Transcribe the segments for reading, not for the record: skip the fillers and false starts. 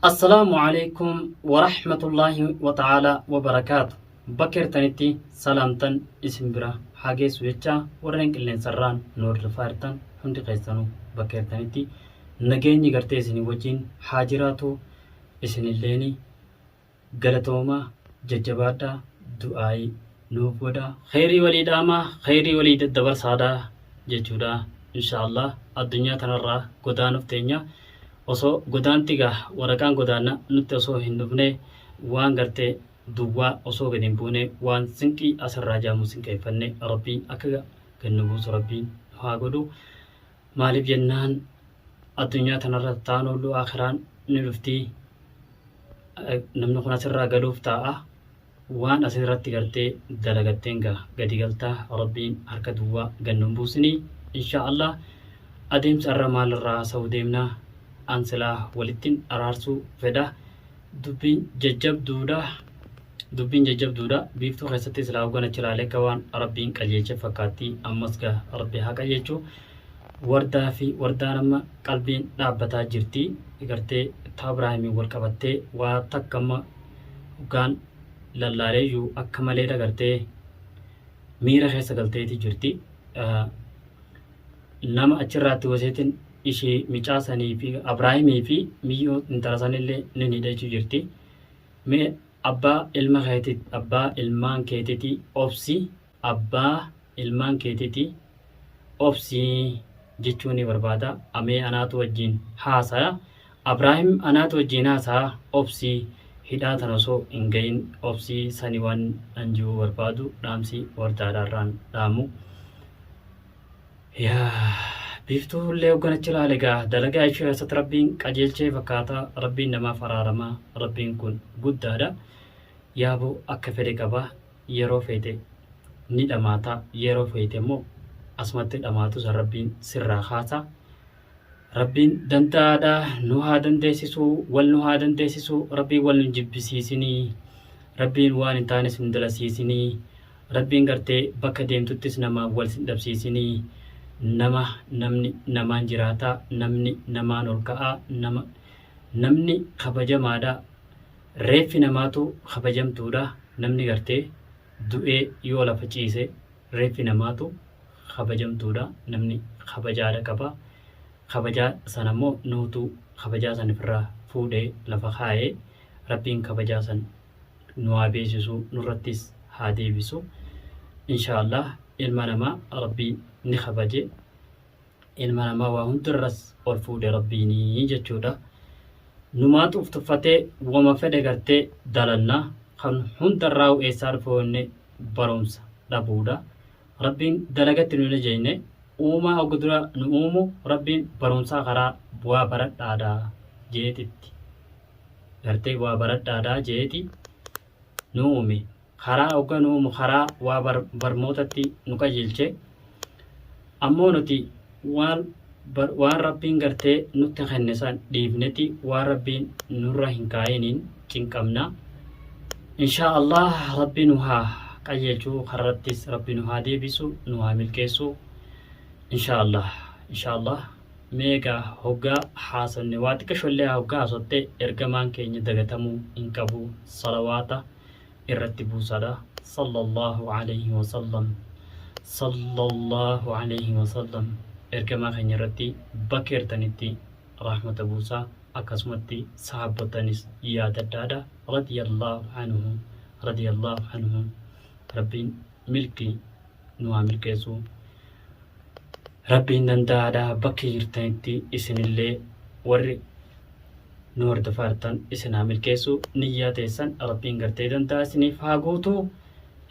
Assalaamu alaikum warahmatullaahi wata'aalaa wabarakaatu. Bakka jirtanitti salaamtan isin bira haa geessu jecha warreen qilleensarraan nu hordofaa jirtan hundi keessanuu bakka jirtanitti nageenyi gartee isinii wajjin haa jiraatu isinilleeni Galatoomaa jajjabaadhaa du'aa'ii nuuf godhaa. Kheyrii walii dhaamaa kheyrii walii daddabarsaadha jechuudha inshaa Allah addunyaa tanarraa godaanuuf teenya osoo godaanti gaa waraqaan godaanna nutti osoo hin dhufne waan gartee duwwaa osoo gadi hin buune waan sinqii asirraa jaamu sinqeeffanne Rabbiin akka gad nu buusu Rabbiin nu haa godhu maaliif jennaan addunyaa tanarra ta'an oollu aakhiraan ni dhufti namni kun asirraa galuuf taa'a waan asirratti gartee dalagatteen gaa gadi galtaa Rabbiin harka duwwaa gad nun buusinii inshaa Allah adeemsa irra maalirraa haasa'uu deemna an silaa walittin araarsuu fedha dubbiin jajjabduudha dubbiin jajjabduudha biiftuu keessatti silaa hoggan achi ilaalee akka waan Rabbiin qajeelche fakkaatti ammas gaa Rabbi haa qajeelchu Wardaa fi wardaan amma qalbiin dhaabbataa jirti gartee ta Abraahimiin wal qabattee waa takka amma hoggaan lallaaleeyyuu akka maleedha gartee miira keessa galteeti jirti. Nama achirraatti waseetiin ishii micaa sanii fi Abraahimii fi miyyoo intala sanillee ni hidhachuu jirti. Mee abbaa ilma keetit abbaa ilmaan keetiti obsi abbaa ilmaan keetiti obsi jechuu ni barbaada amee anaatu wajjiin haasaya Abraahim anaatu wajjiin haasaya obsi hidhaa tana osoo hin gahin obsi sani waan an ji'uu barbaadu dhaamsi wardaadhaarraan dhaamu yaa biiftuu illee hoggan achi ilaale gaa dalagaa ishee keessatti rabbiin qajeelchee fakkaata rabbiin namaaf araarama rabbiin kun guddaadha yaaboo akka fedhe qaba yeroo feete ni dhamaata yeroo feete immoo asumatti dhamaatu san rabbiin sirraa kaasa rabbiin danda'aadha nu haa dandeessisu wal nu haa dandeessisu rabbiin wal nu jibbisiisinii rabbiin waan hin taanes nu dalasiisinii rabbiin gartee bakka deemtuttis namaa wal sin dhabsiisinii nama namni namaan jiraata namni namaan ol ka'a nama namni kabajamaadha Reeffi namaatu kabajamtuudha namni gartee du'ee yoo lafa ciise reeffi namaatu kabajamtuudha namni kabajaadha qaba kabajaa sana immoo nuutu kabajaa san ifirraa fuudhee lafa kaa'ee rabbiin kabajaa san nu haa beeksisu nurrattis haa deebisu inshaa Allah ilma namaa rabbiin ni kabaje ilma namaa waa hundarras ol fuudhe rabbiinii jechuudha. Numaatu uf tuffatee wama fedhe gartee dalanna kan hundarraa'u eessaa dhufe jenne barumsa dhabuudha. Rabbiin dalagatti nu hin ajajne uumaa ogga dura nu uumu rabbiin barumsaa karaa waa baradhaadha jeetitti gartee waa baradhaadha jeeti nu uume. Karaa hogga nu uumu karaa waa barmootatti nu qajeelche. Ammoo nuti waan waan Rabbiin gartee nutti kenne san dhiifneti waan Rabbiin nurra hin kaayiniin cinqamna. Inshaa Allah Rabbi nu haa qajeelchu karrattis Rabbi nu haa deebisu nu haa milkeessu. Inshaa Allah Inshaa Allah mee egaa hoggaa haasofne waa xiqqashollee hoggaa haasotte ergamaan keenya dagatamuu hin qabu salawaata irratti buusaadha sallallahu alayhi wasallam sallallahu alayhi wasallam ergamaa keenya irratti bakka jirtanitti rahmata buusaa akkasumatti sahaabbotanis yaadadhaadha radiyallahu anhu radiyallahu anhu rabbiin milkii nu haa milkeessu rabbiin danda'aadha bakka jirtanitti isinillee warri nu hordofaa jirtan isin haa milkeessu niyyaa teessan rabbiin gartee danda'a isiniif haa guutu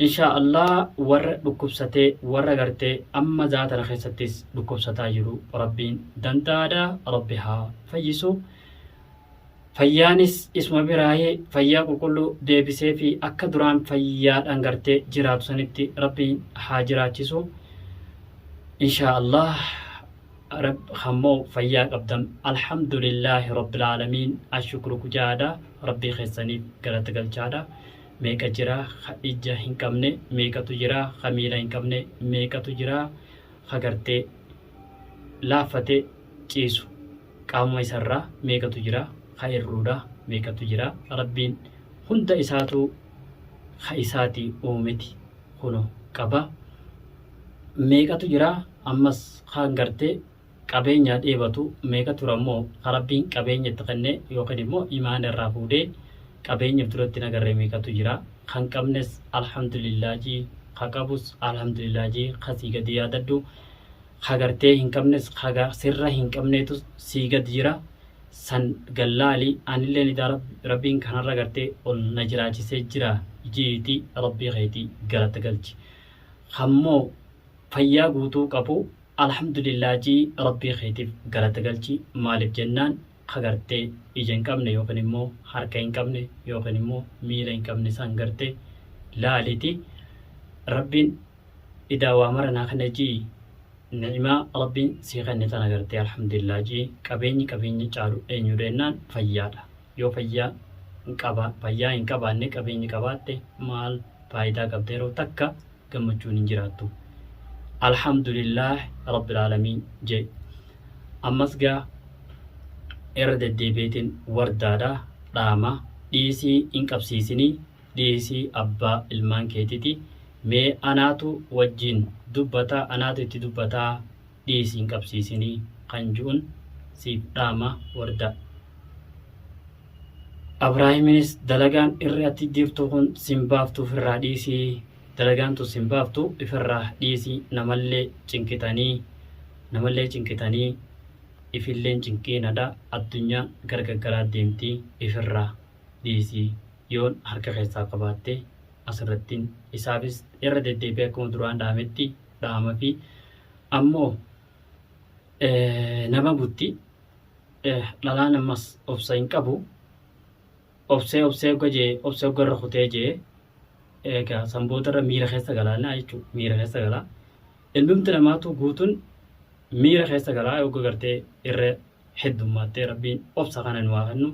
inshaa Allah warra dhukkubsatee warra gartee amma zaatana keessattis dhukkubsataa jiru rabbiin danda'aadha rabbi haa fayyisu fayyaanis isuma biraayee fayyaa qulqulluu deebisee fi akka duraan fayyaadhaan gartee jiraatu sanitti rabbiin haa jiraachisu inshaa Allah Hammoo fayyaa qabdan alhamdulillaahi rabbil aalamiin ashukru kujaadha rabbii keessaniif galata galchaadha meeqa jira ka ijja hin qabne meeqatu jira ka miila hin qabne meeqatu jira ka gartee laaffate ciisu qaamuma isarraa meeqatu jira ka irruudha meeqatu jira. Rabbiin hunda isaatu ka isaati uumeti kuno qaba. Meeqatu jira ammas kaan gartee qabeenya dheebatu meeqa tura immoo ka Rabbiin qabeenya itti kennee yookiin immoo imaana irraa fuudhee qabeenyaaf duratti hin agarre meeqatu jira. Kan qabnes alhamdulillah jii, ka qabus alhamdulillah jii, ka sii gadi yaadadhu, ka gartee hin qabnes ka sirra hin qabneetu sii gadi jira. San gallaali anilleen idaa Rabbiin kanarra gartee ol na jiraachisee jira jiiti Rabbii keetii galata galchi. Kammoo fayyaa guutuu qabu alhamdulillah jii Rabbii keetiif galata galchi. Maaliif jennaan ka gartee ija hin qabne yookiin immoo harka hin qabne yookiin immoo miila hin qabne san gartee laaliti Rabbiin idaa waa mara naa kenne jii ni'imaa Rabbiin sii kenne tana gartee alhamdulillah jii. Qabeenyi qabeenya caalu eenyudha jennaan fayyaadha. Yoo fayyaa hin qaba fayyaa hin qabaanne qabeenyi qabaatte maal faayidaa qabda? Yeroo takka gammachuun hin jiraattu. Alhamdulillah rabbil aalamiin jee. Ammas gaa irra deddeebi'eetiin wardaadha dhaama, dhiisii hin qabsiisinii, dhiisii abbaa ilmaan keetiti, mee anaatu wajjiin dubbataa, anaatu itti dubbataa, dhiisii hin qabsiisinii kan ju'un siif dhaama wardaa. Abraahiminis dalagaan irri ati jirtu kun sin baaftu, ofirraa dhiisii, dalagaan tun sin baaftu, ifirraa dhiisii, namallee cinqitanii namallee cinqitanii ifilleen cinqiinadha, addunyaan gargaggaraa deemti, ifirraa dhiisii yoon harka keessaa qabaatte asirrattiin isaafis irra deddeebi'ee akkuma duraan dhaametti dhaama fi ammoo nama butti dhalaan ammas obsa hin qabu. Obsee obsee ogga jee obsee ogga irra kutee jee egaa san boodarra miira keessa galaanaa jechuudha, miira keessa galaa. Ilmumti namaatu guutuun miira keessa galaa ogga gartee irra heddummaattee. Rabbiin obsa kana nu haa kennu.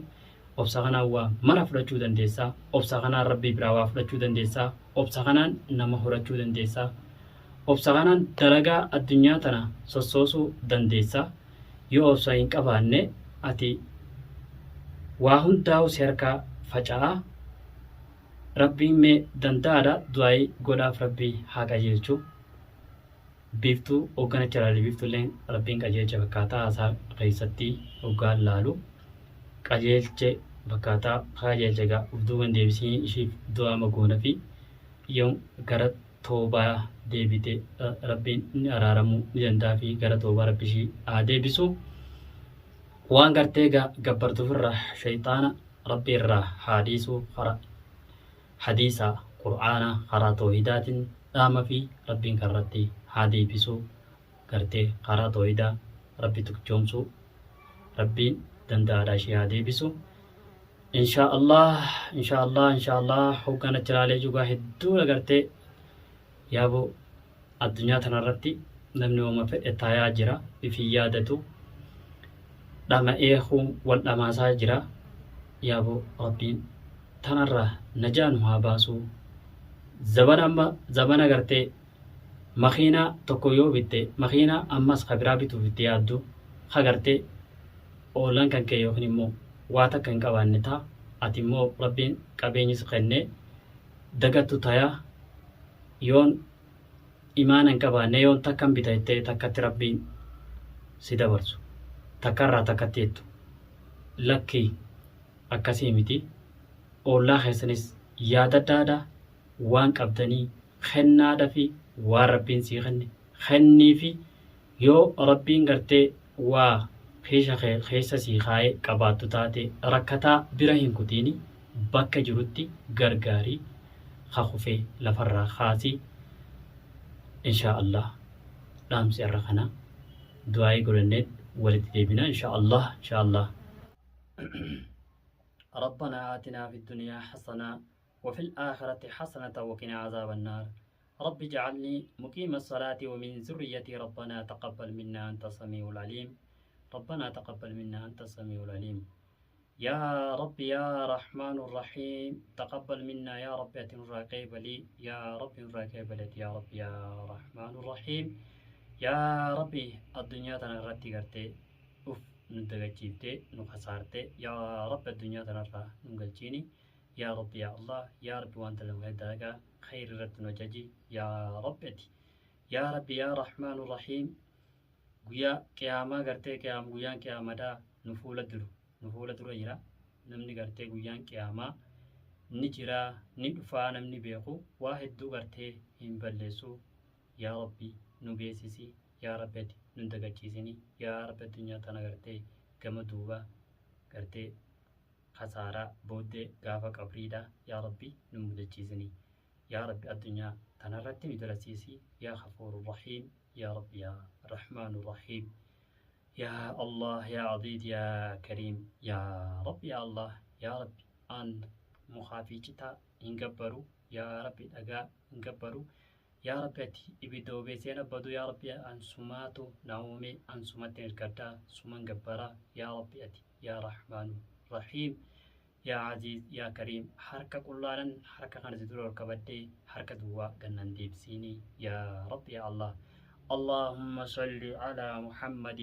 Obsa kanaan waa mara fudhachuu dandeessaa, obsa kanaan Rabbii biraa waa fudhachuu dandeessaa, obsa kanaan nama horachuu dandeessaa, obsa kanaan dalagaa addunyaa tana sossoosuu dandeessaa. Yoo obsa hin qabaanne ati waa hundaa'u si harkaa faca'a. Rabbiin mee danda'aadha, du'aayii godhaaf, Rabbii haa qajeelchu. Biiftuu hogganacha ilaali, biiftuulleen Rabbiin qajeelche fakkaataa haasaa keessatti hoggaan laalu qajeelche fakkaataa. Qajeelche egaa uf duuban deebisii ishiif du'aa magoona fi yoo gara toobaa deebite Rabbiin ni araaramuu ni danda'a fi gara toobaa Rabbi ishii haa deebisu. Waan gartee gabbartuufirraa shayxaana Rabbi irraa haa dhiisu, kara hadiisa qur'aana karaa toohidaatiin dhaama fi Rabbiin karratti haa deebisu, gartee karaa toohidaa Rabbi tukchoomsuu Rabbiin danda'aadha, ishee haa deebisu. Inshaa Allah, inshaa Allah, inshaa Allah. Hoggaan achi ilaalee jugaa hedduu agartee yaaboo addunyaa tanarratti namni wama fedhe taayaa jira, ifin yaadatu, dhama'ee wal dhamaasaa jira. Yaaboo Rabbiin tanarraa najaa nu haa baasuu. Zabana amma zabana gartee makiinaa tokko yoo bitte makiinaa ammas ka biraa bituuf itti yaaddu, ka gartee oolan kan kee yookiin immoo waa takka hin qabaanne ta'a, ati immoo Rabbiin qabeenyi si kennee dagattu taya. Yoon imaana hin qabaanne yoon takkan bita jettee takkatti Rabbiin si dabarsu, takkarraa takkatti jettu, lakkii akkasii miti. Oollaa keessanis yaadadhaadha, waan qabdanii kennaadha fi waan Rabbiin sii kenne kennii fi yoo Rabbiin gartee waa kiisha kee keessa sii kaa'ee qabaattu taate rakkataa bira hin kutiini, bakka jirutti gargaari, ka kufee lafarraa kaasi. Inshaa Allah dhaamsi irra kana du'aa'ii godhanneet walitti deebina inshaa Allah, inshaa Allah. ربنا آتنا في الدنيا حسنة وفي الآخرة حسنة وقنا عذاب النار. رب اجعلني مقيم الصلاة ومن ذريتي، ربنا تقبل منا أنت السميع العليم، ربنا تقبل منا أنت السميع العليم. يا رب يا رحمن الرحيم تقبل منا يا رب لي يا رب لي يا رب يا رحمن الرحيم. يا ربي addunyaa tana irratti gartee uf nu dagachiiftee nu kasaarte. Yaa Rabbi, addunyaa tanarraa nu galchiini. Yaa Rabbi, yaa Allah, yaa Rabbi, waan dalagu dalagaa khayr irratti nu ajaji. Yaa Rabbi, ati yaa Rabbi, yaa Rahmaanu Rahiim, guyyaa qiyaamaa gartee qiyaam, guyyaan qiyaamadhaa nu fuula dura jira. Namni gartee guyyaan qiyaamaa ni jira, ni dhufaa, namni beeku waa hedduu gartee hin balleessu. Yaa Rabbi, nu beesisi. Yaa Rabbi, ati nu dagachiisini. Yaa Rabbi, addunyaa tana gartee gama duuba gartee kasaaraa booddee gaafa qabriidha, yaa Rabbi, nu mudachiisini. Yaa Rabbi, addunyaa tanarratti nu dalasiisi. Yaa Ghafuuru Rahiim, yaa Rabbi, yaa Rahmaanu Rahiim, yaa Allah, yaa Aziiz, yaa Kariim, yaa Rabbi, yaa Allah, yaa Rabbi, an mukaa fi citaa hin gabbaru. Yaa Rabbi, dhagaa hin gabbaru. Yaa Rabbi, ati ibidda obeesseen abbadu. Yaa Rabbi, an sumaatu na uume, an sumatti hirkadhaa, suman gabbaraa. Yaa Rabbi, ati yaa Rahmaanu Rahiim, yaa Aziiz, yaa Kariim, harka qullaanan harka kana si dura ol qabadhee harka duwwaa gannan deebisiini. Yaa Rabbi, yaa Allah. اللهم صل على محمد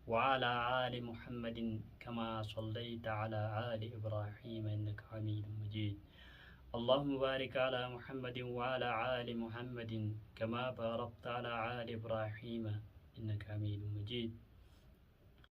وعلى آل محمد كما صليت على آل إبراهيم إنك حميد مجيد. اللهم بارك على محمد وعلى آل محمد كما باركت على آل إبراهيم إنك حميد مجيد.